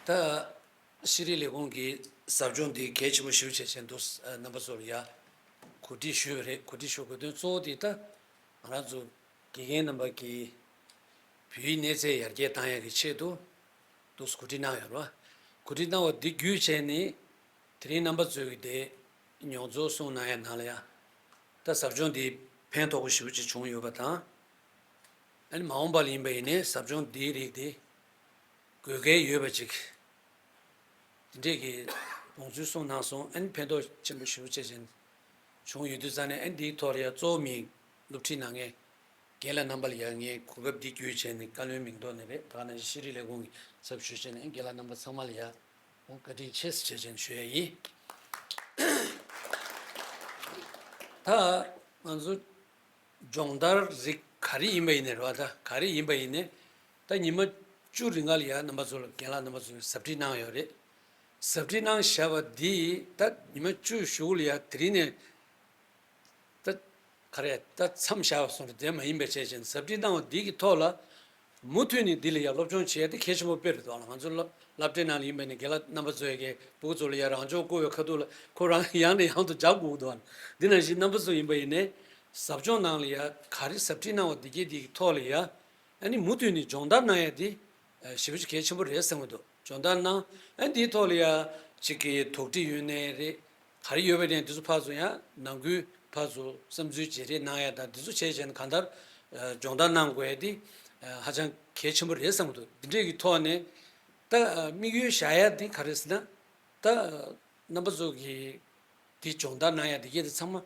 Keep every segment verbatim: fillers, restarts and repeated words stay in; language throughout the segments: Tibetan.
ད་ཤེས་རིག་ལས་ཁུངས་ཀྱི་ཟབ་སྦྱོང་འདི་གལ་ཆེན་པོ་ཞེ་པོ་ཅིག་བྱས་འདུག་རྣམ་པ་ཚོ་ལ་ཡ་གོ་སྒྲིག་ཞུས་པ་རེད། གོ་སྒྲིག་ཞུ་དགོས་དོན་གཙོ་བོ་དེ་ད་ང་རང་ཚོ་དགེ་རྒན་རྣམ་པ་གིས་བོད་ཡིག་གནས་ཚད་ཡར་རྒྱས་བཏང་ཡག་གི་ཆེད་དུ་འདུག་གོ་སྒྲིག་གནང་ཡོད་རེད་བ། གོ་སྒྲིག་གནང་བ་འདི་བརྒྱུད་བྱས་ནས་དེ་རིང་རྣམ་པ་ཚོས་ཀྱི་དེ་མྱོང་ཚོར་གསུངས་གནང་ཡག་ནང་ལ་ཡ་ད་ཟབ་སྦྱོང་འདི་ཕན་ཐོགས་པོ་ཞེ་པོ་ཅིག་བྱུང་ཡོད་པ་དང་། ཨ་ནི་མ་འོངས་པ་ལ་ཡིན་པ་ཡིན་ནའི་ཟབ་སྦྱོང་འདིའི་རིགས་དེ་དགོས་གལ་ཡོད་པ་ཅིག་དེ་འདྲས་ཀྱི་དགོངས་ཚུལ་གསུངས་གནང་སོང་། ཨ་ནི་ཕན་ཐོགས་ཆེན་པོ་ཞེ་པོ་ཅིག་བྱུང་ཡོད་དུས་ཙང་ནས། ཨ་ནི་འདིའི་ཐོག་ལ་ཡ་གཙོ་བོ་མི་སློབ་ཁྲིད་གནང་མཁན་རྒན་ལགས་རྣམ་པ་ལ་ཡ་ངས་གོ་སྐབས་འདི་བརྒྱུད་བྱས་ནས། བཀའ་བློན་མིང་ཐོག་ནས་རེད། ད་ག་ནང་བཞིན་ཤེས་རིག་ལས་ཁུངས་ཀྱི་ཚབ་ཞུས་བྱས་ནས་རྒན་ལགས་རྣམ་པ་ཚང་མ་ལ་ཡ་བཀའ་དྲིན་ཆེ་ཟེར་བྱས་བྱས་ནས་ཞུ་ཡ་ཡིན། ད་ང་ཚོ་སྦྱོང་བརྡར་རིགས་ག་རེ་ཡིན་པ་ཡིན་ནའི་རེད་བ། ད་ག་རེ་ཡིན་པ་ཡིན་ནའི་ད་ཉི་མ་བཅུ་རིང་ག་ལ་ཡ་རྣམ་པ་ཚོ་ལ་རྒན་ལགས་རྣམ་པ་ཚོས་ཟབ་ཁྲིད་གནང་ཡོད་རེད། ཟབ་ཁྲིད་གནང་བཞག་པ་འདི་ད་ཉི་མ་བཅུ་གཞུག་ལ་ཡ་དེ་རིང་ནས་ད་ག་རེ་ད་མཚམས་བཞག་པ་སོང་རེད། དེ་མ་ཡིན་པའི་བྱས་བྱས་ནས་ཟབ་ཁྲིད་གནང་བ་འདི་གི་ཐོག་ལ་མུ་མཐུད་ནས་འདི་ལ་ཡ་སློབ་སྦྱོང་བྱེད་ཡ་དེ་གལ་ཆེན་པོ་དཔེ་རེད་འདུག་ང་ཚོ་སློབ་སློབ་གྲྭའི་ནང་ལ་ཡིན་པ་ནས་རྒན་ལགས་རྣམ་པ་ཚོས་ཀྱི་སྤུ་གུ་ཚོ་ལ་ཡ་རང་སྦྱོང་བསྐུལ་བའི་ཁ་ཐུག་ལ་ཁོ་རང་ཡང་ནས་ཡང་དུ་རྒྱག་དགོས་འདུག་འདི་ནང་བཞིན་རྣམ་པ་ཚོ་ཡིན་པ་ཡིན་ནའི་ཟབ་སྦྱོང་ནང་ལ་ཡ་ག་རེ་ཟབ་ཁྲིད་གནང་བ་འདི་གའི་འདི་གི་ཐོག་ལ་ཡ་ཨ་ནི་མུ་མཐུད་ནས་སྦྱོང་བརྡར་གནང་ཡ་དེ་ཞེ་པོ་ཅིག་གལ་ཆེན་པོ་རེད་བསམ་གྱི་འདུག་སྦྱོང་བརྡར་གནང་། ཨ་ནི་འདིའི་ཐོག་ལ་ཡ་གཅིག་གི་དོགས་འདྲི་ཡོད་ནའི་རེད། ག་རེ་ཡོད་པ་ཡིན་ནའི་འདི་ཚོ་ཕར་ཚུར་ཡང་ནང་ཁུལ་ཕར་ཚུར་བསམ་ཚུལ་བརྗེ་རེས་གནང་ཡ་དང་། འདི་ཚོ་བྱས་བྱས་ནས་གང་ལྟར་ཨ་སྦྱོང་བརྡར་གནང་དགོས་ཡ་འདི་ཨ་ཧ་ཅང་གལ་ཆེན་པོ་རེད་བསམ་གྱི་འདུག་འདི་འདྲས་ཀྱི་ཐོག་ནས་ད་ཨ་དམིགས་ཡུལ་བཞག་ཡ་འདི་ག་རེ་ཟེར་ན། ད་རྣམ་པ་ཚོ་གིས་འདི་སྦྱོང་བརྡར་གནང་ཡ་འདི་གས་དེ་ཚང་མ་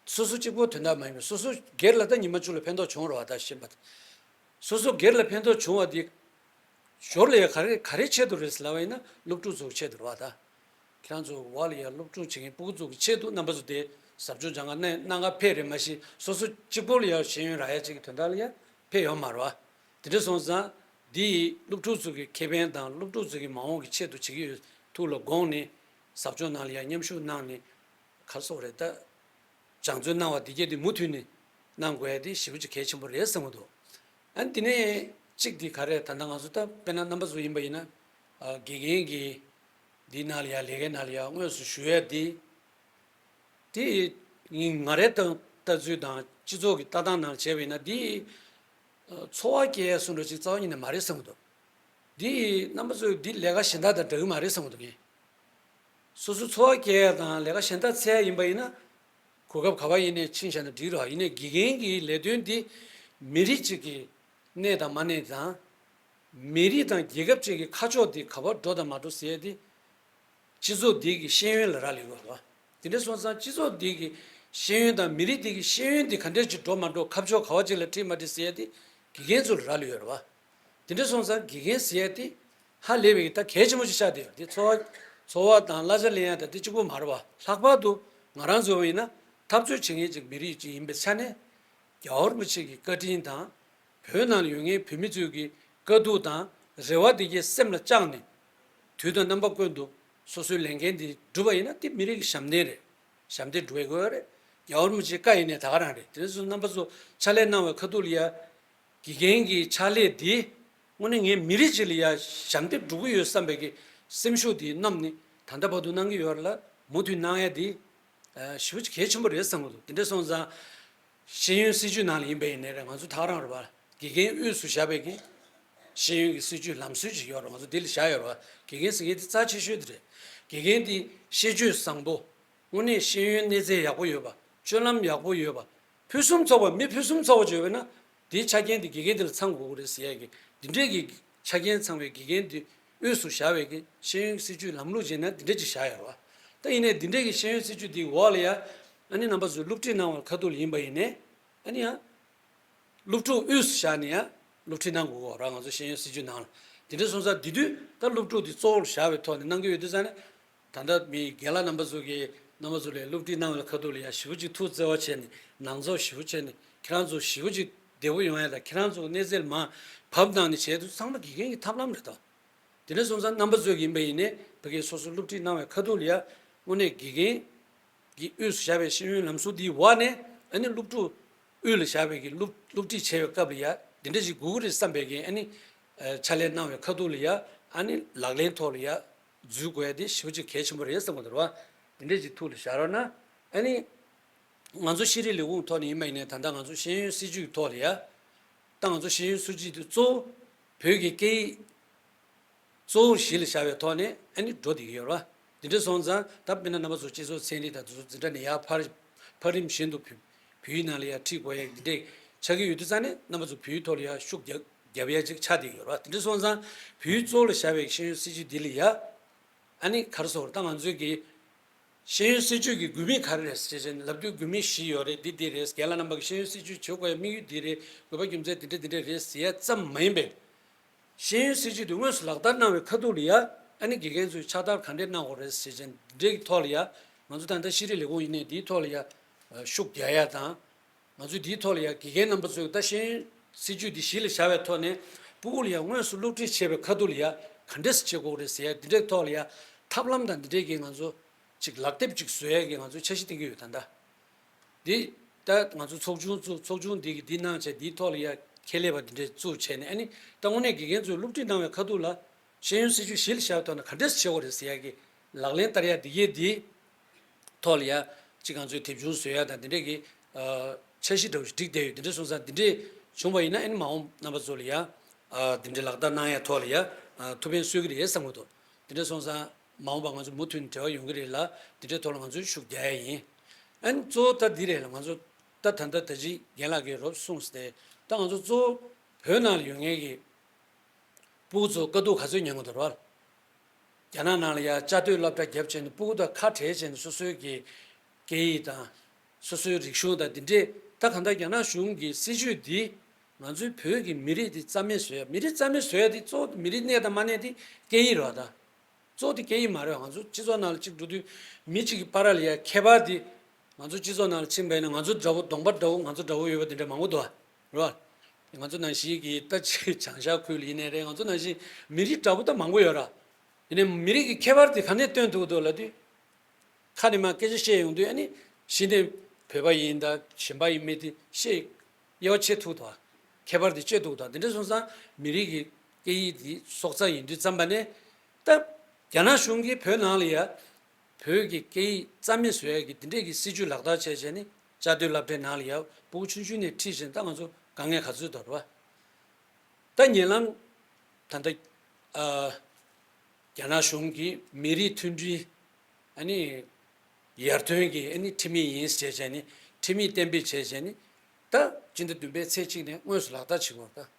སོ་སོ་གཅིག་པོ་དོན་དག་མ་ཡིན་པར་སོ་སོ་སྒེར་ལ་ད་ཉི་མ་བཅུ་ལ་ཕན་ཐོགས་བྱུང་རེད་བ། ད་ཤེས་པ་ད་སོ་སོ་སྒེར་ལ་ཕན་ཐོགས་བྱུང་བ་འདི་ཞོར་ལ་ཡ་ག་རེ་ག་རེ་ཆེད་དུ་རེད་ཟེར་ལབ་པ་ཡིན་ན་སློབ་ཕྲུག་ཚོ་གི་ཆེད་དུ་རེད་བ། ད་ཁྱེད་རང་ཚོ་འོག་ལ་ཡ་སློབ་སྦྱོང་བྱེད་མཁན་སྤུ་གུ་ཚོ་གི་ཆེད་དུ་རྣམ་པ་ཚོ་དེ་ཟབ་སྦྱོང་སྦྱང་ག་གནང་ག་ཕེབས་རེད། མ་གཞི་སོ་སོ་གཅིག་པོ་ལ་ཡ་ཤེས་ཡོན་རག་ཡ་ཅིག་གི་དོན་དག་ལ་ཡ་ཕེབས་ཡོད་མ་རེད་བ། དེ་འདྲ་སོང་ཙང་འདི་ཡིས་སློབ་ཕྲུག་ཚོ་གི་ཁེ་ཕན་དང་སློབ་ཕྲུག་ཚོ་གི་མ་འོངས་ཀྱི་ཆེད་དུ་བྱེད་ཀྱི་ཡོད་ཐུགས་ལ་དགོངས་ནས་ཟབ་སྦྱོང་ནང་ལ་ཡ་མཉམ་ཞུགས་གནང་ནས་ག་རེ་ཟེར་དགོས་རེད། ད་སྦྱང་བརྩོན་གནང་བ་འདི་གས་དེ་མུ་མཐུད་ནས་གནང་དགོས་ཡ་དེ་ཞེ་པོ་ཅིག་གལ་ཆེན་པོ་རེད་བསམ་གྱི་འདུག་ཨ་ནི་དེ་ནས་གཅིག་དེ་ག་རེ། ད་ལྟ་ང་ཚོ་ད་དཔེར་ན་རྣམ་པ་ཚོ་ཡིན་པ་ཡིན་ན་ཨ་དགེ་རྒན་གྱི་འདི་ནང་ལ་ཡ་ལས་ཀའི་ནང་ལ་ཡ་དངོས་སུ་ཞུགས་ཡ་དེ་དེ་ངས་ང་རའི་ལྟ་ལྟ་ཚུལ་དང་སྤྱི་ཚོགས་ཀྱི་ལྟ་སྟངས་ནང་བྱས་པ་ཡིན་ན་དེ་ཚོར་བ་སྐྱེ་ཡ་བཟོ་འདྲ་ཅིག་རྩ་བ་ཉིད་ནས་མ་རེད་བསམ་གྱི་འདུག་འདི་རྣམ་པ་ཚོས་འདི་ལས་ཀ་གཞན་དག་དང་འདྲ་གི་མ་རེད་བསམ་གྱི་འདུག་ངས། སོ་སོ་འཚོ་བ་སྐྱེལ་ཡ་དང་ལས་ཀ་གཞན་དག་འཚོལ་ཡ་ཡིན་པ་ཡིན་ན། གོ་སྐབས་ག་པར་ཡིན་ནའི་ཕྱིན་བཞག་ན་འགྲིག་རེད། ཡིན་ནའི་དགེ་རྒན་གྱི་ལས་དོན་འདི་མི་རིགས་གཅིག་གི་གནས་དང་མ་གནས་དང་། མི་རིགས་དང་རྒྱལ་ཁབ་ཅིག་གི་ཁ་ཕྱོགས་འདི་ག་པར་འགྲོ་དང་མ་འགྲོ་ཟེར་ཡ་འདི་སྤྱི་ཚོགས་འདི་གི་ཤེས་ཡོན་ལ་རག་ལས་ཡོད་རེད་བ། དེ་འདྲ་སོང་ཙང་སྤྱི་ཚོགས་འདི་གི་ཤེས་ཡོན་དང་མི་རིགས་འདི་གི་ཤེས་ཡོན་འདི་ག་འདྲས་ཅིག་འགྲོ་མ་འགྲོ། ཁ་ཕྱོགས་ག་པ་ཅིག་ལ་ཁྲིད་མ་ཁྲིད་ཟེར་ཡ་འདི་དགེ་རྒན་ཚོ་ལ་རག་ལས་ཡོད་རེད་བ། དེ་འདྲ་སོང་ཙང་དགེ་རྒན་ཟེར་ཡ་དེ་ཧ་ལས་པའི་གི་ད་གལ་ཆེན་པོ་ཅིག་ཆགས་བསྡད་ཡོད་རེད། དེ་འཚོ་བ་འཚོ་བ་དང་གླ་ཆ་ལེན་ཡ་དང་དེ་གཅིག་པོ་མ་རེད་བ། ལྷག་པར་དུ་ང་རང་ཚོ་ཡིན་ན་འཐབ་རྩོད་བྱེད་མཁན་ཅིག་མི་རིགས་ཅིག་ཡིན་པའི་ཆ་ནས། རྒྱལ་བ་རིན་པོ་ཆེ་གི་བཀའ་དྲིན་དང་། བོད་ནང་ལ་ཡོད་མཁན་བོད་མི་ཚོའི་གི་དཀའ་སྡུག་དང་རེ་བ་དེ་གའི་སེམས་ལ་བཅངས་ནས། དུས་དང་རྣམ་པ་ཀུན་ཏུ་སོ་སོའི་ལས་འགན་དེ་སྒྲུབ་པ་ཡིན་ན་དེ་མི་རིགས་ཀྱི་ཞབས་འདེགས་རེད། ཞབས་འདེགས་སྒྲུབ་དགོས་རེད། རྒྱལ་བ་རིན་པོ་ཆེའི་བཀའ་ཡིན་ནའི་ད་ག་རང་རེད། དེ་ཚོ་རྣམ་པ་ཚོ་ཕྱག་ལས་གནང་བའི་ཁ་ཐུག་ལ་ཡ། དགེ་རྒན་གྱི་ཕྱག་ལས་འདི་དངོས་གནས་ངའི་མི་རིགས་ཅིག་ལ་ཡ་ཞབས་འདེགས་སྒྲུབ་ཀྱི་ཡོད་བསམ་པའི་གི་སེམས་ཤུགས་འདི་བསྣམས་ནས་ད་ལྟ་བར་དུ་གནང་གི་ཡོད་རེད་ལ། མུ་མཐུད་གནང་ཡ་འདི་ཞེ་པོ་ཅིག་གལ་ཆེན་པོ་རེད་བསམ་གྱི་འདུག་དེ་འདྲ་སོང་ཙང་ཤེས་ཡོན་སྲིད་བྱུས་ནང་ལ་ཡིན་པ་ཡིན་ནའི་རེད། ང་ཚོ་ད་ག་རང་རེད་བ། དགེ་རྒན་དབུས་སུ་བཞག་པའི་གི་ཤེས་ཡོན་གྱི་སྲིད་བྱུས་ལམ་སྲོལ་ཅིག་ཡོད་རེད། ང་ཚོ་འདི་ལ་བཞག་ཡོད་རེད་བ། དགེ་རྒན་ཟེར་མཁན་དེ་རྩ་ཆེ་ཤོས་དེ་རེད། དགེ་རྒན་དེ་ཤེས་སྤྱོད་བཟང་པོ། དངོས་གནས་ཤེས་ཡོན་གནས་ཚད་ཡག་པོ་ཡོད་པ། སྤྱོད་ལམ་ཡག་པོ་ཡོད་པ། ཕུན་སུམ་ཚོགས་པ། མི་ཕུན་སུམ་ཚོགས་པ་ཅིག་ཡོད་པ་ཡིན་ན། དེའི་ཆ་རྐྱེན་དེ་དགེ་རྒན་དེ་ལ་ཚང་དགོས་ཀྱི་རེད་ཟེར་ཡ་གི་འདི་འདྲས་ཀྱི་ཆ་རྐྱེན་ཚང་བའི་དགེ་རྒན་དེ་དབུས་སུ་བཞག་པའི་གི་ཤེས་ཡོན་སྲིད་བྱུས་ལམ་ལུགས་བྱས་ན་འདི་འདྲས་ཅིག་བཞག་ཡོད་རེད་བ། ད་ཡིན་ནའི་འདི་འདྲས་ཀྱི་ཤེས་ཡོན་སྲིད་བྱུས་དེའི་འོག་ལ་ཡ། ཨ་ནི་རྣམ་པ་ཚོས་སློབ་ཁྲིད་གནང་བའི་ཁ་ཐུག་ལ་ཡིན་པ་ཡིན་ནའི། ཨ་ནི་ཡང་། སློབ་ཕྲུག་དབུས་སུ་བཞག་ནས་ཡང་སློབ་ཁྲིད་གནང་དགོས་ཀྱི་ཡོད་རེད། ང་ཚོ་ཤེས་ཡོན་སྲིད་བྱུས་ནང་ལ། དེ་འདྲ་སོང་ཙང་དེ་དུས་ད་སློབ་ཕྲུག་དེ་གཙོ་བོར་བཞག་པའི་ཐོག་ནས་གནང་གི་ཡོད་དུས་ཙང་ནས། ད་ལྟ་མི་རྒན་ལགས་རྣམ་པ་ཚོ་གིས་རྣམ་པ་ཚོ་ལ་སློབ་ཁྲིད་གནང་བའི་ཁ་ཐུག་ལ་ཡང་ཞེ་པོ་ཅིག་ཐུགས་བརྩེ་བ་བྱས་ནས། ནང་ཚོགས་ཞེ་པོ་བྱས་ནས། ཁྱེད་རང་ཚོ་ཞེ་པོ་ཅིག་བདེ་པོ་ཡོང་ཡ་དང་། ཁྱེད་རང་ཚོ་གནས་ཚད་ལ་མར་བབས་གནང་ནས་བྱས་དུས་ཚང་མ་དགེ་རྒན་གྱི་ཐབས་ལམ་རེད་དོ། དེ་འདྲ་སོང་ཙང་རྣམ་པ་ཚོ་ཡིན་པ་ཡིན་ནའི་ཕ་གིའི་སོ་སོ་སློབ་ཁྲིད་གནང་བའི་ཁ་ཐུག་ལ་ཡ། དངོས་གནས་དགེ་རྒན་གྱི་དབུས་སུ་བཞག་པའི་ཤེས་ཡོན་ལམ་སྲོལ་འདིའི་འོག་ནས། ཨ་ནི་སློབ་ཕྲུག་དབུས་ལ་བཞག་པའི་གི་སློབ་སློབ་ཁྲིད་བྱེད་པའི་སྐབས་ལ་ཡ་འདི་འདྲ་ཞིག་དགོས་ཀྱི་རེད་བསམ་པའི་གི། ཨ་ནི་ཕྱག་ལས་གནང་བའི་ཁ་ཐུག་ལ་ཡ། ཨ་ ཨ་ནི་ལག་ལེན་ཐོག་ལ་ཡ་འཛུལ་དགོས་ཡ་དེ་ཞེ་པོ་ཅིག་གལ་ཆེན་པོ་རེད་བསམ་གི་འདུག་ར། དེ་འདྲས་ཅིག་ཐུགས་ལ་བཞག་རོགས་གནང་། ཨ་ནི་ང་ཚོ་ཤེས་རིག་ལས་ཁུངས་ཐོག་ནས་ཡིན་པ་ཡིན་ནའི་ད་ལྟ་ང་ཚོ་ཤེས་ཡོན་སྲིད་བྱུས་ཐོག་ལ་ཡ། ད་ང་ཚོ་ཤེས་ཡོན་སྲིད་བྱུས་དེ་གཙོ་བོ་བོད་ཀྱི་སྐད་ཡིག་གཙོ་བོ་གཞི་ལ་བཞག་པའི་ཐོག་ནས་ཨ་ནི་འགྲོ་བསྡད་ཀྱི་ཡོད་རེད་བ། དེ་འདྲ་སོང་ཙང་ད་དཔེར་ན་རྣམ་པ་ཚོ་སྤྱི་ཚོགས་ཚན་རིག་དང་དེ་ཚོ་འཛིན་གྲྭ་ནས་ཡར་ཕར་ཕར་རིམ་བཞིན་དུ་བོད་བོད་ཡིག་ནང་ལ་ཡར་ཁྲིད་དགོས་ཡ་འདི་འདྲས་ཆགས་ཀྱི་ཡོད་དུས་ཙང་ནས་རྣམ་པ་ཚོ་བོད་ཡིག་ཐོག་ལ་ཡར་ཤུགས་རྒྱབ་རྒྱབ་ཡ་ཅིག་ཆགས་བསྡད་ཡོད་རེད་བ། དེ་འདྲ་སོང་ཙང་བོད་ཡིག་གཙོ་བོ་ལ་བཞག་པའི་ཤེས་ཡོན་སྲིད་བྱུས་འདི་ལ་ཡ། ཨ་ནི་ག་རེ་ཟེར་དགོས་རེད། ད་ང་ཚོའི་གི་ཤེས་ཡོན་སྲིད་བྱུས་ཀྱི་དགོས་དམིགས་ག་རེ་རེད་ཟེར་བྱས་ནས་ལབ་དུས་དགོས་དམིགས་བཞི་ཡོད་རེད། འདི་འདི་རེད། རྒན་ལགས་རྣམ་པ་གི་ཤེས་ཡོན་སྲིད་བྱུས་བྱེད་དགོས་ཡ་དམིགས་ཡུལ་འདི་རེད། དགོས་པ་རྒྱུ་མཚན་འདི་འདྲ་འདི་འདྲ་རེད་ཟེར་ཡ་ཙམ་མ་ཡིན་པའི། ཤེས་ཡོན་སྲིད་བྱུས་དེ་དངོས་སུ་ལག་བསྟར་གནང་བའི་ཁ་ཐུག་ལ་ཡ། ཨ་ནི་དགེ་རྒན་ཚོས་ཕྱག་བསྟར་ག་འདྲས་གནང་དགོས་རེད་ཟེར་བྱས་འདི་འདྲའི་ཐོག་ལ་ཡ། ང་ཚོ་ད་ལྟ་ཤེས་རིག་ལས་ཁུངས་ཡིན་ནའི་འདིའི་ཐོག་ལ་ཡ། ཤུགས་རྒྱག་ཡ་དང་། ང་ཚོས་འདིའི་ཐོག་ལ་ཡ་དགེ་རྒན་རྣམ་པ་ཚོས་ད་ཤེས་ཡོན་སྲིད་བྱུས་འདི་གཞི་ལ་བཞག་པའི་ཐོག་ནས་སྤུ་གུ་ལ་ཡ་དངོས་སུ་སློབ་ཁྲིད་བྱེད་པའི་ཁ་ཐུག་ལ་ཡ་ག་འདྲས་སེ་བྱེད་དགོས་རེད་ཟེར་ཡ་འདི་འདྲའི་ཐོག་ལ་ཡ་ཐབས་ལམ་དང་འདི་འདྲའི་གི་ང་ཚོ་ཅིག་ལག་དེབ་ཅིག་བཟོ་ཡ་གི་ང་ཚོ་འཆར་གཞི་བཏིང་གི་ཡོད་ད་ལྟ། འདི་ད་ང་ཚོ་ཚོགས་ཆུང་བཙུགས། ཚོགས་ཆུང་འདི་གི་འདི་གནང་བྱས་འདིའི་ཐོག་ལ་ཡ་ཁྱད་ལས་པ་འདི་འདྲས་བཙུགས་བྱས་ནས་ཨ་ནི་ད་དངོས་གནས་དགེ་རྒན་ཚོས་སློབ་ཁྲིད་གནང་བའི་ཁ་ཐུག་ལ་ཤེས་ཡོན་སྲིད་བྱུས་གཞི་ལ་བཞག་པའི་ཐོག་ནས་ག་འདྲས་སེ་བྱེད་དགོས་རེད་ཟེར་ཡ་གི་ལག་ལེན་བསྟར་ཡ་འདི་གས་འདི། ཐོག་ལ་ཡ། གཅིག་ང་ཚོས་དེབ་ཆུང་བཟོ་ཡ་དང་དེ་འདྲས་ཀྱི། ཨ། འཆར་གཞི་འདྲ་བོ་ཞིག་བསྒྲིགས་བསྡད་ཡོད། དེ་འདྲས་སོང་ཙང་དེ་འདྲས་བྱུང་བ་ཡིན་ན་ཨ་ནི་མ་འོངས་རྣམ་པ་ཚོ་ལ་ཡ། ཨ། དེ་འདྲས་ལག་བསྟར་གནང་ཡ་ཐོག་ལ་ཡ། ཨ། ཐུགས་ཕན་གསོས་ཀྱི་རེད་བསམ་གྱི་འདུག་དེ་འདྲས་སོང་ཙང་མ་འོངས་པ་ང་ཚོ་མུ་མཐུད་ནས་འབྲེལ་བ་ཡོང་གི་རེད་ལ་དེ་འདྲས་ཐོག་ལ་ང་ཚོས་ཤུགས་རྒྱག་ཡ་ཡིན། ཨ་ནི་གཙོ་བོ་ད་འདི་རེད་ལ་ང་ཚོ་ད་ད་ལྟ་ད་ཅི་རྒན་ལགས་ཀྱིས་རོབ་གསུངས་ཏེ། ད་ང་ཚོ་གཙོ་བོ་བོད་ནང་ལ་ཡོད་མཁན་གྱི་སྤུ་གུ་ཚོ་དཀའ་སྡུག་ག་ཚོད་མྱོང་གི་འདུག་རོལ། རྒྱ་ནག་ནང་ལ་ཡ་བཅའ་སྡོད་སློབ་གྲྭ་བརྒྱབ་བྱས་ནས་སྤུ་གུ་དང་ཁ་བྲལ་བྱས་ནས་སོ་སོའི་གི་སྐད་ཡིག་དང་། སོ་སོའི་རིག་གཞུང་དང་འདི་འདྲས་ད་གང་ལྟར་རྒྱ་ནག་གཞུང་གི་སྲིད་བྱུས་འདི་ང་ཚོའི་བོད་ཀྱི་མི་རིགས་འདི་རྩ་མེད་བཟོ་ཡ། མི་རིགས་རྩ་མེད་བཟོ་ཡ་འདི་གཙོ་བོ་མི་རིགས་གནས་དང་མ་གནས་འདི་སྐད་ཡིག་རེད་བ་ད། གཙོ་བོ་དེ་སྐད་ཡིག་མ་རེད། ང་ཚོ་སྤྱི་ཚོགས་ནང་ལ་གཅིག་འགྲོ་དུས་མི་གཅིག་གི་བར་ལ་ཡ་ཁྱད་པར་དེ། ང་ཚོ་སྤྱི་ཚོགས་ནང་ལ་ཕྱིན་པ་ཡིན་ན་ང་ཚོ་འདྲ་བོ་གདོང་པ་འདྲ་བོ་ང་ཚོ་འདྲ་བོ་ཡོད་པ་དེ་འདྲ་མང་པོ་འདུག་རེད་བ། ང་ཚོ་ནང་བཞིན་གྱི་ད་ཅིག་བྱང་ཤར་ཁུལ་ལ་ཡིན་ནའི་རེད། ང་ཚོ་ནང་བཞིན་མི་རིགས་འདྲ་བོ་ད་མང་པོ་ཡོད་ར། ཡིན་ནའི་མི་རིགས་ཀྱི་ཁྱད་པར་དེ་ག་ནས་སྟོན་ཐུབ་འདུག་ལབ་དུས། ཁ་ནས་མར་སྐད་ཆ་བཤད་ཡོང་དུས་ཨ་ནི་གཞི་ནས་བོད་པ་ཡིན་ད་གཞན་པ་ཡིན་མིན་དེ་བཤད་དབྱེ་བ་ཕྱེ་ཐུབ་འདུག་ཁྱད་པར་དེ་གཅོད་ཐུབ་འདུག་དེ་འདྲ་སོང་ཙང་མི་རིགས་ཀྱི་སྐད་ཡིག་དེ་སྲོག་རྩ་ཡིན་དུས་ཙམ་པ་ནས། ད་རྒྱ་ནག་གཞུང་གིས་བོད་ནང་ལ་ཡ། བོད་ཀྱི་སྐད་ཡིག་རྩ་མེད་བཟོ་ཡ་གི་དེ་འདྲས་ཀྱི་སྲིད་བྱུས་ལག་བསྟར་བྱས་བྱས་ནས་བཅའ་སྡོད་སློབ་གྲྭའི་ནང་ལ་ཡ་སྤུ་གུ་ཆུང་ཆུང་ནས་ཁྲིད་བྱས་ནས་ད་ང་ཚོ་དཀའ་ངལ་ག་ཚོད་འདུག་རེད་བ། ད་ཉེ་ལམ་ད་ལྟ་ཨ། རྒྱ་ནག་གཞུང་གིས་མི་རིགས་མཐུན་སྒྲིལ་ཨ་ནི་ཡར་ཐོན་གྱི་ཨ་ནི་ཁྲིམས་ཡིག་ཡིན་ཟེར་བྱས་ནས་ཁྲིམས་ཡིག་གཏན་འབེབས་བྱས་བྱས་ནས་ད་སྤྱི་ཟླ་བདུན་པའི་ཚེས་གཅིག་ནས་དངོས་སུ་ལག་བསྟར་བྱེད་དགོས་རེད་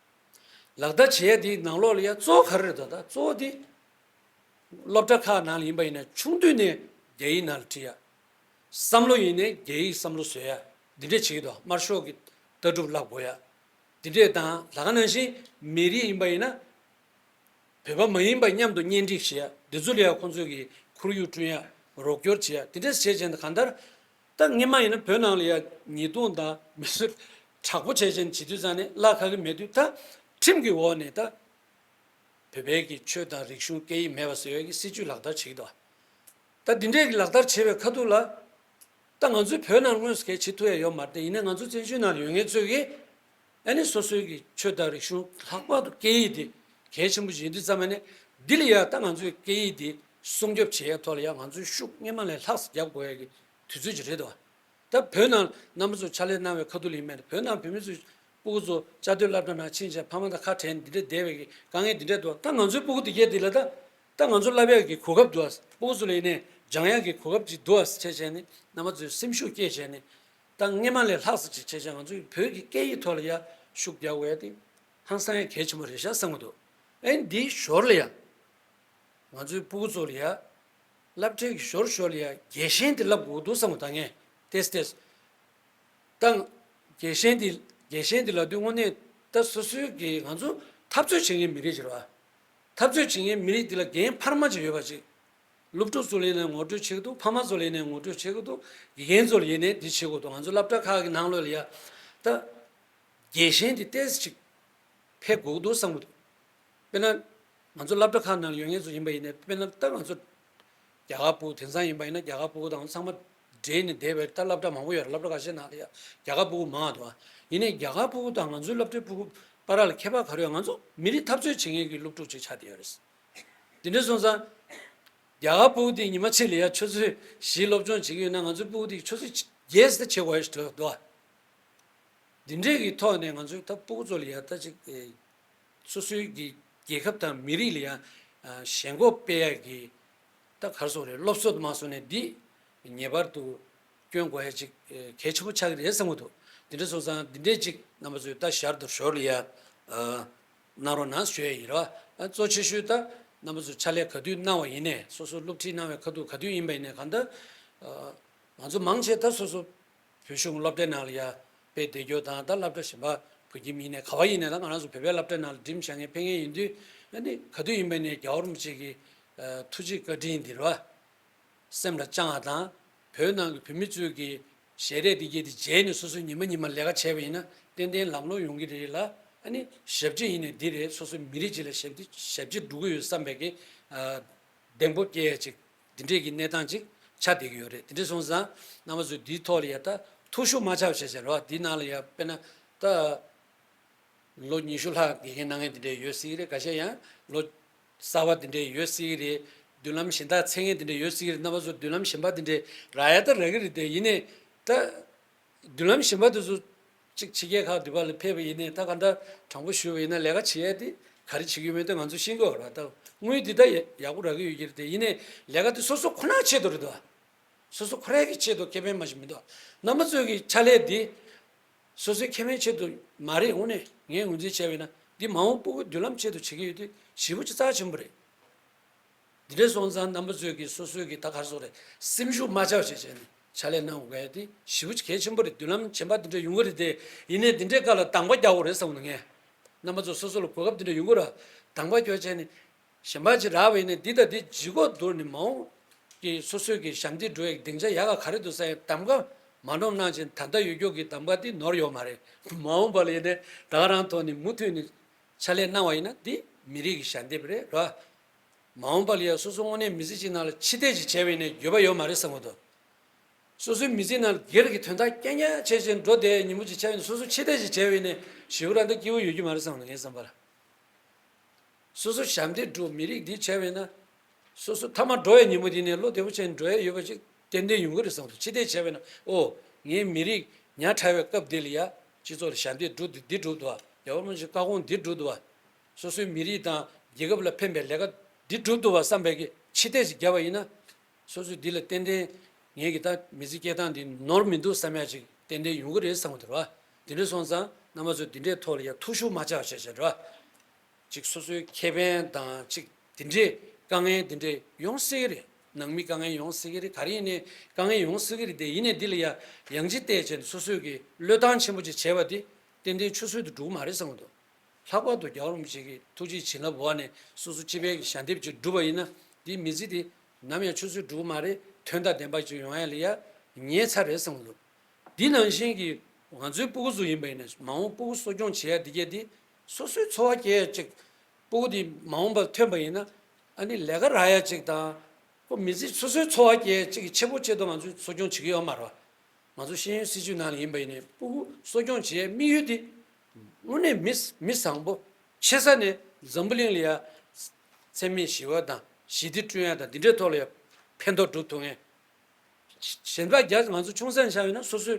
ད། ལག་བསྟར་བྱེད་ཡ་དེའི་ནང་ལོགས་ལ་ཡ་གཙོ་བོ་ག་རེ་རེད་ད། ད་གཙོ་བོ་དེ་སློབ་གྲྭ་ཁག་ནང་ལ་ཡིན་པ་ཡིན་ན་ཆུང་དུས་ནས་རྒྱ་ཡིག་ནང་ལ་ཁྲིད་ཡ། བསམ་བློ་ཡིན་ནའི་རྒྱ་ཡིག་བསམ་བློ་བཟོ་ཡ། འདི་འདྲས་བྱེད་ཀྱི་འདུག་དམར་ཤོག་གི་ལྟ་གྲུབ་བསླབ་དགོས་ཡ། འདི་འདྲས་དང་ལ་ཁ་ནང་བཞིན་མི་རིགས་ཡིན་པ་ཡིན་ན། བོད་པ་མ་ཡིན་པ་མཉམ་དུ་གཉེན་སྒྲིག་བྱེད་ཡ། འདི་ཚོ་ལ་ཡ་ཁོང་ཚོས་ཀྱི་ཁོར་ཡུག་བསྐྲུན་ཡ། རོགས་སྐྱོར་བྱེད་ཡ། འདི་འདྲས་བྱས་བྱས་ནས་གང་ལྟར། ད་སྔོན་མ་ཡིན་ན་བོད་ནང་ལ་ཡ་ཉེས་རྡུང་དང་མི་གསོད་དྲག་པོ་བྱས་བྱས་ནས་བྱེད་དུས་ཙང་ནས་བརླག་ཁ་གི་མེད་དུས་ད་ཁྲིམས་ཀྱི་འོག་ནས་ད། བོད་པའི་གི་ཆོས་དང་རིག་གཞུང་སྐད་ཡིག་མེད་པ་བཟོ་ཡ་གི་སྲིད་བྱུས་ལག་བསྟར་བྱེད་ཀྱི་འདུག་ད་འདི་འདྲས་ཀྱི་ལག་བསྟར་བྱེད་པའི་ཁ་ཐུག་ལ། ད་ང་ཚོའི་བོད་ནང་དངོས་སུ་གལ་བྱེད་ཐུབ་ཡ་ཡོད་མ་རེད་དེ། ཡིན་ནའི་ང་ཚོ་བཙན་བྱོལ་ནང་ལ་ཡོད་མཁན་ཚོས་ཀྱིས་ཨ་ནི་སོ་སོའི་གི་ཆོས་དང་རིག་གཞུང་ལྷག་པར་དུ་སྐད་ཡིག་དེ་གལ་ཆེན་པོ་ཞིག་ཡིན་དུས་ཙམ་པ་ནས་འདི་ལ་ཡ་ད་ང་ཚོའི་སྐད་ཡིག་དེ་སྲུང་སྐྱོབ་བྱེད་ཡ་ཐོག་ལ་ཡ་ང་ཚོས་ཤུགས་སྔོན་མ་ལས་ལྷག་ཙམ་རྒྱབ་དགོས་ཡ་གི་དུས་ཚོད་ཅིག་རེད་དོ། ད་བོད་ནང་རྣམ་པ་ཚོ་ཕྱག་ལས་གནང་བའི་ཁ་ཐུག་ལ་ཡིན་མེད་བོད་ནང་བོད་མི་ཚོས་སྤུ་གུ་ཚོ་བཅའ་སྡོད་སློབ་གྲྭ་ནང་ཕྱིན་བྱས་ཕ་མ་དང་ཁ་བྲལ་ནས་འདི་འདྲས་བསྡད་པའི་གི་དཀའ་ངལ་འདི་འདྲས་འདུག་ད་ང་ཚོའི་སྤུ་གུ་འདི་གས་འདི་ལ་ད། ད་ང་ཚོ་བསླབ་ཡག་གི་གོ་སྐབས་འདུག་ཨ། སྤུ་གུ་ཚོ་ལ་ཡིན་ནའི་སྦྱང་ཡག་གི་གོ་སྐབས་ཅིག་འདུག་ཨ་བྱས་བྱས་ནས་རྣམ་པ་ཚོས་སེམས་ཤུགས་སྐྱེད་བྱས་ནས་ད་སྔོན་མ་ལས་ལྷག་ཙམ་ཅིག་བྱས་བྱས་ང་ཚོས་བོད་ཀྱི་སྐད་ཡིག་ཐོག་ལ་ཡ་ཤུགས་རྒྱག་དགོས་ཡ་དེ་ཧང་སང་ཡ་གལ་ཆེན་པོ་རེད་ཤག་བསམ་གྱི་འདུག་ཨེ་འདིའི་ཞོར་ལ་ཡ། ང་ཚོའི་སྤུ་གུ་ཚོ་ལ་ཡ། སློབ་གྲྭའི་གི་ཞོར་ཞོར་ལ་ཡ་རྒྱལ་ཞེན་དེ་བསླབ་དགོས་འདུག་བསམ་གི་ད་ངས་ཏེས་ཏེས། ད། རྒྱལ་ཞེན་དེ་རྒྱལ་ཞེན་དེ་ལབ་དུས་དངོས་གནས་ད་སོ་སོའི་གི་ང་ཚོ་འཐབ་རྩོད་བྱེད་མཁན་མི་རིགས་ཅིག་རེད་བ། འཐབ་རྩོད་བྱེད་མཁན་མི་རིགས་དེ་ལ་འགན་འཕར་མ་ཅིག་ཡོད་པ་ཅིག་སློབ་ཕྲུག་ཚོ་ལ་ཡིན་ནའི་ངོ་སྤྲོད་བྱེད་ཀྱི་འདུག་ཕ་མ་ཚོ་ལ་ཡིན་ནའི་ངོ་སྤྲོད་བྱེད་ཀྱི་འདུག་དགེ་རྒན་ཚོ་ལ་ཡིན་ནའི་འདི་བྱེད་དགོས་འདུག་ང་ཚོ་སློབ་གྲྭ་ཁག་གི་ནང་ལོགས་ལ་ཡ། ད། རྒྱལ་ཞེན་དེ་ཏོག་ཙམ་ཅིག་འཕེལ་དགོས་ཀྱི་འདུག་བསམ་གྱི་འདུག་དཔེར་ན། ང་ཚོ་སློབ་གྲྭ་ཁག་ནང་ཡོད་མཁན་ཚོ་ཡིན་པ་ཡིན་ན་དཔེར་ན་ད་ང་ཚོ། རྒྱ་གར་སྤུ་གུ་དེང་སང་ཡིན་པ་ཡིན་ན་རྒྱ་གར་སྤུ་གུ་དང་ཚང་མ་འདྲེས་ནས་བསྡད་པའི་ད་སློབ་གྲྭ་མང་པོ་ཡོད་རེད། སློབ་གྲྭ་ཁ་ཤས་ནང་ལ་ཡ་རྒྱ་གར་སྤུ་གུ་མང་བ་འདུག་ཡིན་ནའི་རྒྱ་གར་སྤུ་གུ་དང་ང་ཚོའི་སློབ་གྲྭའི་སྤུ་གུ་བར་ལ་ཁྱད་པར་ག་རེ་ཡོད། ང་ཚོ་མི་རིགས་འཐབ་རྩོད་བྱེད་མཁན་གྱི་སློབ་ཕྲུག་ཅིག་ཆགས་བསྡད་ཡོད་རེད། དེ་འདྲ་སོང་ཙང་རྒྱ་གར་སྤུ་གུ་དེ་ཉི་མ་གཅིག་ལ་ཡ་ཆུ་ཚོད་བཞི་སློབ་སྦྱོང་བྱེད་ཀྱི་ཡོད་ན། ང་ཚོའི་སྤུ་གུ་དེ་ཆུ་ཚོད་བརྒྱད་ཙམ་བྱེད་དགོས་ཡ་ཞིག་འདུག་འདུག་བ། འདི་འདྲས་ཀྱི་ཐོག་ནས་ང་ཚོའི་ད་སྤུ་གུ་ཚོ་ལ་ཡ་ད་ཅིག་ཨེ་སོ་སོའི་གི་རྒྱལ་ཁབ་དང་མི་རིགས་ལ་ཡ་ཨ་ཞེན་ཁོག་སྤེལ་ཡ་གི་ད་ག་རེ་ཟེར་དགོས་རེད། སློབ་གསོ་དུ་མ་སོང་ནས་འདི་ངེས་པར་དུ་སྐྱོན་དགོས་ཡ་ཅིག་ཨེ་གལ་ཆེན་པོ་ཆགས་ཀྱི་རེད་བསམ་གྱི་འདུག་འདི་འདྲ་སོང་ཙང་འདི་འདྲས་ཅིག་རྣམ་པ་ཚོས་ད་ཞར་དུ་ཞོར་ལ་ཡ་ཨ་གནང་རོགས་གནང་ཞུ་ཡ་ཡིན་ར། ཨ་གཙོ་ཆེ་ཤོས་ད་རྣམ་པ་ཚོས་ཕྱག་ལས་ག་དུས་གནང་བ་ཡིན་ནའི། སོ་སོ་སློབ་ཁྲིད་གནང་བའི་ཁ་ཐུག་ག་དུས་ཡིན་པ་ཡིན་ནའི། གང་ལྟར་ཨ་ང་ཚོ་མང་ཆེ་ད་སོ་སོ་བོད་གཞུང་སློབ་གྲྭའི་ནང་ལ་ཡ་དཔེ་བསྡད་རྒྱུ་དང་། ད་སློབ་གྲྭ་གཞན་པ་བོད་ཁྱིམ་ཡིན་ནའི་ག་བ་ཡིན་ནའི། ད་ང་རང་ཚོ་བོད་པའི་སློབ་གྲྭའི་ནང་ལ་འགྲིམ་བཞག་མཁན་ཕེབས་མཁན་ཡིན་དུས། ཨ་ནི་ག་དུས་ཡིན་པ་ནས་རྒྱལ་བ་རིན་པོ་ཆེ་གི་ཨ་ཐུགས་རྗེ་བཀའ་དྲིན་འདི་ར་སེམས་ལ་བཅངས་པ་དང་། བོད་ནང་གི་བོད་མི་ཚོས་ཀྱི་ཞལ་རས་འདི་གྱད་དེ་མཇལ་ནས་སོ་སོས་ཉི་མ་ཉི་མ་ལས་ཀ་བྱས་པ་ཡིན་ན་ཏན་ཏན་ལམ་ལྷོང་ཡོང་གི་རེད་ལ། ཨ་ནི་ཞབས་ཕྱི་ཡིན་ནའི་འདི་རེད། སོ་སོའི་མི་རིགས་ཅིག་ལ་ཞབས་ཕྱི་ཞབས་ཕྱི་སྒྲུབ་ཀྱི་ཡོད་བསམ་པའི་གི་ཨ་གདེང་སྤོབས་སྐྱེ་ཡ་ཅིག་འདི་འདྲས་ཀྱི་གནས་སྟངས་ཅིག་ཆགས་བསྡད་ཀྱི་ཡོད་རེད། དེ་འདྲས་སོང་ཙང་རྣམ་པ་ཚོས་འདིའི་ཐོག་ལ་ཡ་ད་ཐུགས་ཤུགས་མ་ཆག་བྱས་བྱས་རོགས། འདིའི་ནང་ལ་ཡ་དཔེར་ན་ད་ལོ་ཉི་ཤུ་ལྷག་དགེ་རྒན་གནང་མཁན་འདི་འདྲས་ཡོད་སྲིད་ཀྱི་རེད། འགའ་ཤས་ཡང་ལོ་གསར་པ་འདི་འདྲས་ཡོད་སྲིད་ཀྱི་རེད། མདུན་ལམ་གཞན་དག་འཚོལ་མཁན་འདི་འདྲས་ཡོད་སྲིད་ཀྱི་རེད། རྣམ་པ་ཚོ་མདུན་ལམ་གཞན་པ་འདི་འདྲས་རག་ཡ་ད་རག་གི་རེད་དེ། ཡིན་ནའི་ད་མདུན་ལམ་གཞན་པ་དེ་ཚོ་གཅིག་ཕྱི་རྒྱལ་ཁག་འདི་པ་ལ་ཕེབས་པ་ཡིན་ནའི། ད་ག་འདྲ་དྲང་པོ་ཞུས་པ་ཡིན་ན་ལས་ཀ་བྱེད་ཡ་དེ་ག་རེ་བྱེད་ཀྱི་ཡོད་མེད་དེ་ང་ཚོ་ཤེས་ཀྱི་ཡོད་རེད། ད་དངུལ་འདི་ད་ཡག་པོ་རག་གི་ཡོད་ཀྱི་རེད་དེ། ཡིན་ནའི་ལས་ཀ་དེ་སོ་སོ་ཁོ་ན་ཆེད་དུ་རེད་དོ། སོ་སོ་ཁོ་རའི་གི་ཆེད་དུ་ཁེ་ཕན་མ་ཞིག་མི་འདུག་རྣམ་པ་ཚོའི་གི་ཕྱག་ལས་འདི་སོ་སོའི་ཁེ་ཕན་ཆེད་དུ་མ་རེད། དངོས་གནས་ངས་ངོས་འཛིན་བྱས་པ་ཡིན་ན་འདི་མ་འོངས་སྤུ་གུའི་མདུན་ལམ་ཆེད་དུ་བྱེད་ཀྱི་ཡོད་དུས་ཞེ་པོ་ཅིག་རྩ་ཆེན་པོ་རེད། འདི་འདྲས་སོང་ཙང་རྣམ་པ་ཚོས་ཀྱི་སོ་སོའི་གི་ད་ག་རེ་ཟེར་དགོས་རེད། སེམས་ཤུགས་མ་ཆག་བྱས་བྱས་ནས་ཕྱག་ལས་གནང་དགོས་ཡ་དེ་ཞེ་པོ་ཅིག་གལ་ཆེན་པོ་རེད། མདུན་ལམ་གཞན་པ་འདི་འདྲ་ཡོང་གི་རེད་དེ། ཡིན་ནའི་འདི་འདྲའི་སྐབས་ལ་གདམ་ག་རྒྱག་དགོས་རེད་བསམ་གྱི་འདུག་ངས། རྣམ་པ་ཚོ་སོ་སོ་ལ་གོ་སྐབས་འདི་འདྲ་ཡོང་གི་རེད། གདམ་ག་རྒྱག་བྱས་ནས་གཞན་པ་ཅིག་རག་པ་ཡིན་ནའི་འདི་དང་འདི་ལྗིད་ཁོག་བསྡུར་ནས་མ་འོངས་ཀྱི་སོ་སོའི་གི་ཞབས་འདེགས་འགྲོ་ཡའི་སྡིངས་ཆ་ཡག་ག་ག་རེ་འདུག་ཟེར་ཡ་གདམ་ག་མ་འདོམས་གནང་བྱས་ད་ལྟ་ཡོད་རྒྱུ་གི་གདམ་ག་འདི་ནོར་ཡོད་མ་རེད། མ་འོངས་པ་ལ་ཡིན་ནའི་ད་ག་རང་ཐོག་ནས་མུ་མཐུད་ནས་ཕྱག་ལས་གནང་བ་ཡིན་ན་འདི་མི་རིགས་ཀྱི་ཞལ་འདེབས་རེད་ར། མ་འོངས་པ་ལ་ཡ་སོ་སོ་དངོས་གནས་མི་ཚེ་གཅིག་ནང་ལ་ཕྱི་བལྟས་ཅིག་བྱས་པ་ཡིན་ནའི་འགྱོད་པ་ཡོད་མ་རེད་བསམ་གྱི་འདུག་སོ་སོའི་མི་ཚེ་ནང་ལ་སྒེར་གྱི་དོན་དག་རྐྱང་རྐྱང་བྱས་བྱས་འགྲོ་བསྡད་ཉིན་མོ་ཅིག་ཆགས་ཡོང་ན། སོ་སོ་ཕྱི་བལྟས་ཅིག་བྱས་པ་ཡིན་ནའི་ཞེ་པོ་རང་ད་སྐྱིད་པོ་ཡོད་རྒྱུ་མ་རེད་བསམ་གྱི་འདུག་ངའི་བསམ་པ་ལ། སོ་སོ་ཞབས་འདེགས་སྒྲུབ། མི་རིགས་འདི་བྱས་པ་ཡིན་ན། སོ་སོ་མཐའ་མ་འགྲོ་བའི་ཉིན་མོ་འདི་ནས་བློ་བདེ་པོ་བྱས་ནས་འགྲོ་ཡ་ཡོད་པ་ཅིག་ཏན་ཏན་ཡོང་གི་རེད་བསམ་གྱི་འདུག་ཕྱི་བལྟས་བྱས་པ་ཡིན་ན། ཨོ། ངའི་མི་རིགས་ཉག་ཕྲ་བའི་སྐབས་འདི་ལ་ཡ་སྤྱི་ཚོགས་ལ་ཞབས་འདེགས་སྒྲུབ་འདི་འདི་སྒྲུབ་འདུག་བ། རྒྱལ་བ་རིན་པོ་ཆེའི་བཀའ་དགོངས་འདི་སྒྲུབ་འདུག་བ། སོ་སོའི་མི་རིགས་དང་རྒྱལ་ཁབ་ལ་ཕན་པའི་ལས་ཀ་འདི་སྒྲུབ་འདུག་བ་བསམ་པའི་གི་ཕྱི་བལྟས་ཅིག་བརྒྱབ་པ་ཡིན་ན། སོ་སོས་འདི་ལ་ཏན་ཏན་ངེད་ཀྱི་ད་མི་ཚེ་སྐྱེལ་སྟངས་འདི་ནོར་མི་འདུག་བསམ་ཡ་ཅིག་ཏན་ཏན་ཡོང་གི་རེད་བསམ་གྱི་འདུག་ར། དེ་འདྲ་སོང་ཙང་རྣམ་པ་ཚོས་འདི་འདྲའི་ཐོག་ལ་ཡ་ཐུགས་ཤུགས་མ་ཆག་བྱས་བྱས་ར། ཅིག་སོ་སོའི་ཁེ་ཕན་དང་ཅིག་དེ་འདྲའི་དཀའ་ངལ་དེ་འདྲའི་ཡོང་སྲིད་ཀྱི་རེད། ནང་མི་དཀའ་ངལ་ཡོང་སྲིད་ཀྱི་རེད། ག་རེ་ཡིན་ནའི་དཀའ་ངལ་ཡོང་སྲིད་ཀྱི་རེད་དེ། ཡིན་ནའི་འདི་ལ་ཡ་ཡང་ཅིག་བལྟས་བྱས་ནས་སོ་སོས་ཀྱི་བློས་བཏང་ཆེན་པོ་ཅིག་བྱས་པ་དེ་ཏན་ཏན་ཆུད་ཟོས་དུ་འགྲོ་གི་མ་རེད་བསམ་གྱི་འདུག་ལྷག་པར་དུ་རྒྱལ་བ་རིན་པོ་ཆེ་གི་ཐུགས་རྗེའི་བྱིན་རླབས་འོག་ནས་སོ་སོ་སྤྱི་པའི་གི་ཞལ་འདེབས་ཅིག་བསྒྲུབས་པ་ཡིན་ན། འདིའི་མི་ཚེ་འདི་ནམ་ཡང་ཆུད་ཟོས་འགྲོ་གི་མ་རེད། དོན་དང་ལྡན་པ་ཅིག་ཡོང་ཡ་ལ་ཡ་ངའི་ཚ་རེད་བསམ་གྱི་འདུག་འདི་ནང་བཞིན་གྱི་ང་ཚོའི་སྤུ་གུ་ཚོ་ཡིན་པ་ཡིན་ན། མ་འོངས་སྤུ་གུ་གསོ་སྐྱོང་བྱེད་ཡ་འདི་གས་འདི་སོ་སོའི་འཚོ་བ་སྐྱེལ་ཡ་ཅིག་སྤུ་གུ་འདི་མ་འོངས་པར་ཐོན་པ་ཡིན་ན། ཨ་ནི་ལས་ཀ་རག་ཡ་ཅིག་དང་། ཁོ་མི་ཚེ་སོ་སོའི་འཚོ་བ་སྐྱེལ་ཡ་ཅིག་གི་ཆེད་དུ་ཆེད་དུ་ང་ཚོས་གསོ་སྐྱོང་བྱེད་ཀྱི་ཡོད་མ་རེད་བ། ང་ཚོ་ཤེས་ཡོན་སྲིད་བྱུས་ནང་ལ་ཡིན་པ་ཡིན་ནའི་སྤུ་གུ་གསོ་སྐྱོང་བྱེད་ཡའི་དམིགས་ཡུལ་དེ་དངོས་གནས་མི་མི་བཟང་པོ། ཆེ་ས་ནས་འཛམ་བུ་གླིང་ལ་ཡ་འཚེ་མེད་ཞི་བ་དང་ཞི་བདེ་བསྐྲུན་ཡ་དང་། འདི་འདྲའི་ཐོག་ལ་ཡ་ཕན་ཐོགས་སྒྲུབ་ཐུབ་མཁན། གཞན་པ་རྒྱ་ང་ཚོ་ཆུང་ས་ནས་བཞག་ཡོད་ན་སོ་སོའི་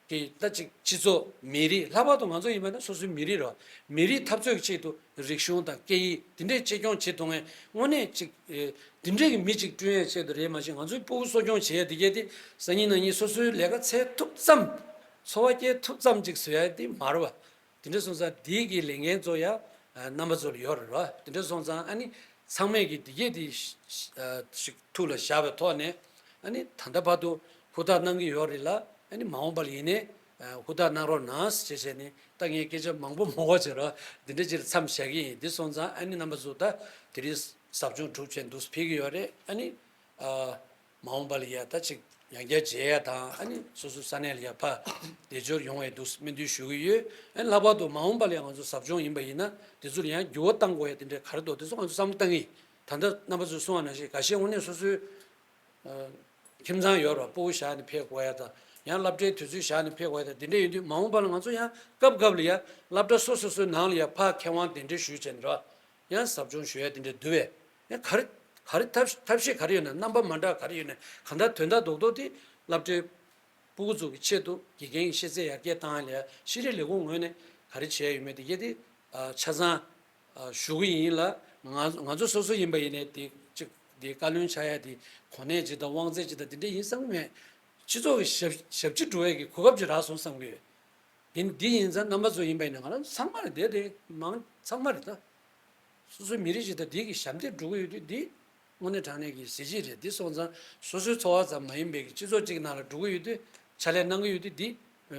གི་ད་ཅིག་སྤྱི་ཚོགས། མི་རིགས། ལྷག་པར་དུ་ང་ཚོ་ཡིན་པ་ན་སོ་སོའི་མི་རིགས་རེད་བ། མི་རིགས་འཐབ་རྩོད་ཀྱི་ཆེད་དུ་རིག་གཞུང་དང་སྐད་ཡིག་འདི་འདྲའི་གཅེས་སྐྱོང་བྱེད་ཐུབ་མཁན། དངོས་གནས་ཅིག་ཨེ་འདི་འདྲའི་གི་མི་ཅིག་བསྐྲུན་ཡ་ཆེད་དུ་རེད། མ་གཞི་ང་ཚོའི་སྤུ་གུ་གསོ་སྐྱོང་བྱེད་ཡ་འདི་གས་དེ་སང་ཉིན་གནངས་ཉིན་སོ་སོའི་ལས་ཀ་འཚོལ་ཐུབ་ཙམ། འཚོ་བ་སྐྱེལ་ཐུབ་ཙམ་ཅིག་བཟོ་ཡ་དེ་མ་རེད་བ། དེ་འདྲ་སོང་ཙང་འདིའི་གི་ལས་འགན་གཙོ་ཡ་ཨ་རྣམ་པ་ཚོ་ལ་ཡོད་རེད་བ། དེ་འདྲ་སོང་ཙང་ཨ་ནི་ཚང་མས་གི་འདི་གས་དེ་ཤ་ཤ་ཨ་ཞིག་ཐུགས་ལ་བཞག་པའི་ཐོག་ནས། ཨ་ནི་ད་ལྟ་བར་དུ་ཧུར་ཐག་གནང་གི་ཡོད་རེད་ལ། ཨ་ནི་མ་འོངས་པ་ལ་ཡིན་ནའི་ཨ་ཧུར་ཐག་གནང་རོགས་གནང་ཞེས་བྱས་ནས། ད་ངས་སྐད་ཆ་མང་པོ་མང་པོ་བྱས་ར། འདི་འདྲ་ཅིག་ལ་མཚམས་བཞག་གི་ཡིན། འདི་སོང་ཙང་ཨ་ནི་རྣམ་པ་ཚོ་ད་དེ་རིང་ཟབ་སྦྱོང་གྲུབ་བྱས་འདུག་ཕེབས་ཀྱི་ཡོད་རེད། ཨ་ནི་ཨ། མ་འོངས་པ་ལ་ཡ་ད་ཅིག་ཡང་བསྐྱར་མཇལ་ཡ་དང་། ཨ་ནི་སོ་སོའི་ས་གནས་ལ་ཡ་ཕར་བདེ་འབྱོར་ཡོང་བའི་འདུག་སྨོན་འདུན་ཞུ་གི་ཡོད། ཨ་ནི་ལྷག་པར་དུ་མ་འོངས་པ་ལ་ཡ་ང་ཚོ་ཟབ་སྦྱོང་ཡིན་པ་ཡིན་ན། དེ་ཚོ་ལ་ཡང་འགྱུར་བ་གཏང་དགོས་ཡ་དེ་འདྲ་ག་རེ་འདུག་དེ་ཚོ་ང་ཚོ་བསམ་བློ་གཏང་གི་ཡིན། ད་ལྟ་རྣམ་པ་ཚོས་གསུངས་པ་ནང་བཞིན་ཁ་ཤས་དངོས་གནས་སོ་སོའི་ཨ་ཁྱིམ་ཚང་ཡོད་ར། སྤུ་གུ་བཞག་ནས་ཕེབས་དགོས་ཡ་དང་། ཡང་སློབ་གྲྭའི་དུས་ཚོད་བཞག་ནས་ཕེབས་དགོས་ཡ་དང་། དེ་འདྲ་ཡིན་དུས་མ་འོངས་པ་ལ་ང་ཚོ་ཡང་སྐབས་སྐབས་ལ་ཡ་སློབ་གྲྭ་སོ་སོ་སོའི་ནང་ལ་ཡ་ཕར་མཁས་དབང་གདན་འདྲེན་ཞུས་བྱས་ནས་ར། ཡང་ཟབ་སྦྱོང་ཞུ་ཡ་དེ་འདྲ་འདུག་པས། ཨེ་ག་རེ་ག་རེ་ཐབས་ཐབས་ཤེས་ག་རེ་ཡོད་ན། རྣམ་པ་མ་འདྲ་ག་རེ་ཡོད་ན། གང་ལྟར་དོན་དག་རྡོག་རྡོག་དེ་སློབ་གྲྭའི་སྤུ་གུ་ཚོ་གི་ཆེད་དུ་དགེ་རྒན་གྱི་ཤེས་ཚད་ཡར་རྒྱས་བཏང་ཡ་ལ་ཡ་ཤེས་རིག་ལས་ཁུངས་ངོས་ནས་ག་རེ་བྱས་ཡོད་མེད་དེ་གལ་ཏེ་ཨ་ཆ་ཚང་ཨ་ཞུ་གི་ཡིན་ལ། ང་ང་ཚོ་སོ་སོ་ཡིན་པ་ཡིན་ནའི་དེ་གཅིག་དེ་བཀའ་བློན་ཆགས་ཡ་དེ་གོ་གནས་ཅིག་དང་དབང་ཚད་ཅིག་དང་དེ་འདྲ་ཡིན་བསམ་གི་མེད། སྤྱི་ཚོགས་ཀྱི་ཞབས་ཞབས་ཕྱི་སྒྲུབ་ཡ་གི་གོ་སྐབས་ཅིག་རག་སོང་བསམ་གི་ཡོད། དེ་འདི་ཡིན་ཙང་རྣམ་པ་ཚོ་ཡིན་པ་ཡིན་ན་ང་རང་ཚང་མ་རེད། དེ་དེ་མང་ཚང་མ་རེད་ད། སོ་སོའི་མི་རིགས་ཤིག་དང་དེ་གི་ཞབས་འདེགས་སྒྲུབ་ཀྱི་ཡོད་དུས་འདི་དངོས་གནས་དྲང་གནས་ཀྱི་གཟི་བརྗིད་རེད། འདི་སོང་ཙང་སོ་སོའི་འཚོ་བ་ཙམ་མ་ཡིན་པའི་གི་སྤྱི་ཚོགས་གཅིག་ནང་ལ་འགྲོ་གི་ཡོད་དུས་ཕྱག་ལས་གནང་གི་ཡོད་དུས་འདི་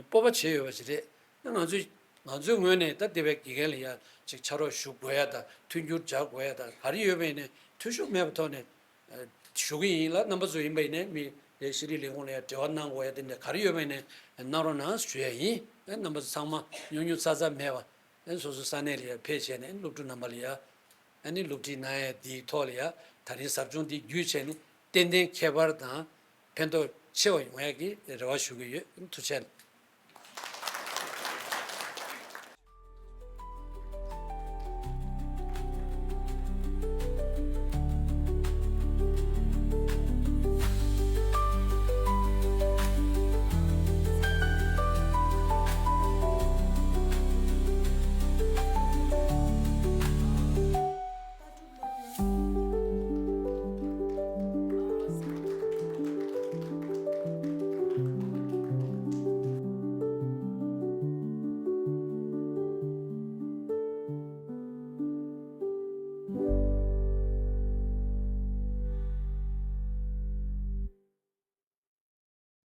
སྤོབས་པ་བྱེད་འོས་པ་ཞིག་རེད། ང་ཚོས་ང་ཚོའི་ངོས་ནས་ད་དེ་བས་དགེ་རྒན་ལ་ཡ་ཅིག་ཕྱག་རོགས་ཞུ་དགོས་ཡ་དང་མཐུན་འགྱུར་སྦྱར་དགོས་ཡ་དང་ག་རེ་ཡོད་པ་ཡིན་ནའི་ཐོན་ཤུགས་མེད་པའི་ཐོག་ནས་ཞུ་གི་ཡིན་ལ། རྣམ་པ་ཚོ་ཡིན་པ་ཡིན་ནའི་མི་རེ་ཤེས་རིག་ལས་ཁུངས་ལ་ཡ་འབྲེལ་བ་གནང་དགོས་ཡ་དེ་འདྲ་ག་རེ་ཡོད་པ་ཡིན་ནའི་གནང་རོགས་གནང་ཞུ་ཡ་ཡིན། རྣམ་པ་ཚོ་ཚང་མ་ཉུང་ཉུང་ཚ་ཚ་མེད་པ། ཨ་ནི་སོ་སོའི་ས་གནས་ལ་ཡ་ཕེབས་བྱས་ནས་སློབ་ཕྲུག་རྣམ་པ་ལ་ཡ་ཨ་ནི་སློབ་ཁྲིད་གནང་ཡ་འདིའི་ཐོག་ལ་ཡ་ད་རིང་ཟབ་སྦྱོང་འདི་བརྒྱུད་བྱས་ནས་ཏན་ཏན་ཁྱད་པར་དང་ཕན་ཐོགས་ཆེ་བ་ཡོང་ཡ་གི་རེ་བ་ཞུ་གི་ཡོད། ཐུགས་རྗེ་ཆེ།